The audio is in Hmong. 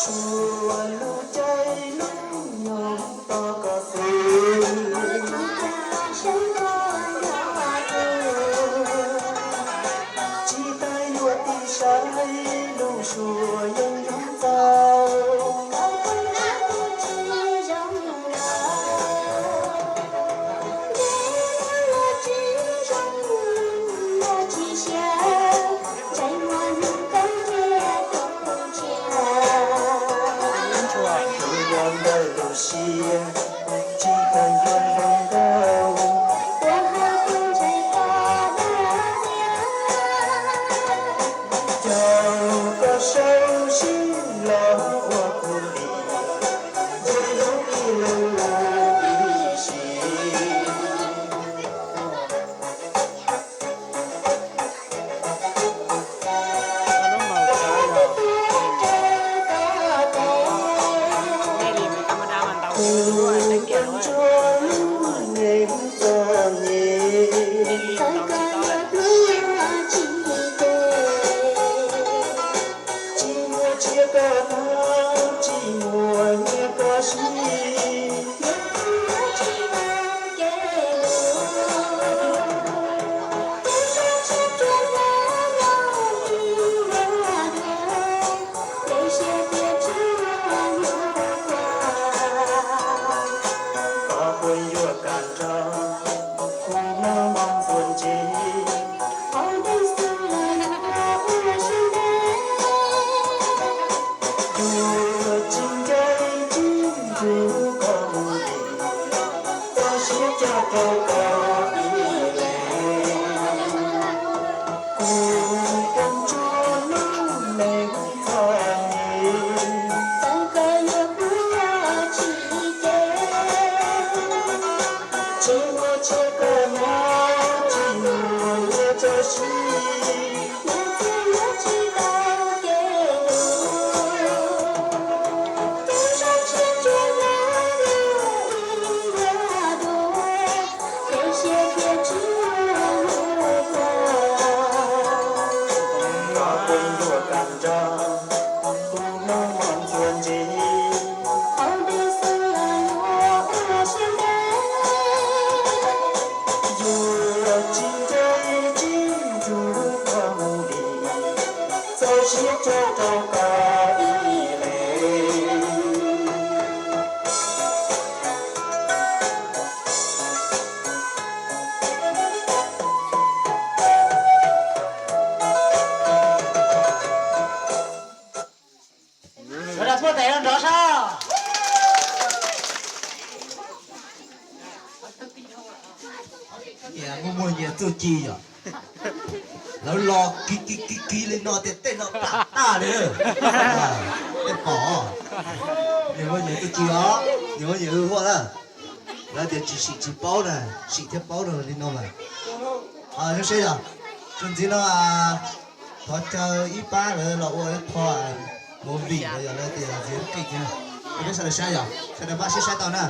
Tsuas lub caij lub nyoog tos koj xwb. Tsis tas yuav tib saib lub suab yeej zoo txaus. Ntawm lub siab tsis tas yuav zoo nkauj. Caum koj saib sib los ua kuv li, ntshe zoo ib leeg lub ib sim. Tsis muaj tsiaj koj tag, tsis muaj nyiaj koj siv. Koj puas yuav kam nrog kuv mloog ntxuav ntxiv? Yuav tsis ncaim tsis nrug koj mus li, txoj sia coj rau koj ib leeg. Kuv tus ntsuag lub neej txom nyem, txawm koj yuav pub los tsis ces, tsis muaj tsiaj koj nyob, tsis muaj nyiaj koj siv. Tus ntsuag lub neej txom nyem, txoj sia coj rau koj ib leeg. Koj puas yuav kam nrog kuv mloog ntxuav ntxiv? Yuav tsis ncaim tsis nrug koj mus li, txoj sia coj rau koj ib leeg. Sawv daws tuaj tes nrov sab. Nyias muaj muaj nyias txuj ci yom. Lawv los kiv kiv kiv kiv li no tias tej no plam tag li. Tej pom, nyias muaj nyias txuj ci os, nyias muaj nyias hwj huaj na. Lawv tias tsis sim tsis paub na, sim thiab paub no li no mas. Zoo siab yom. Txuas ntxiv no thov caw ib pab lawv los ua ib qho movie los yog lawv tias ntxiv qis na. Peb sawv daws saib yom, sawv daws pab sib saib tau na.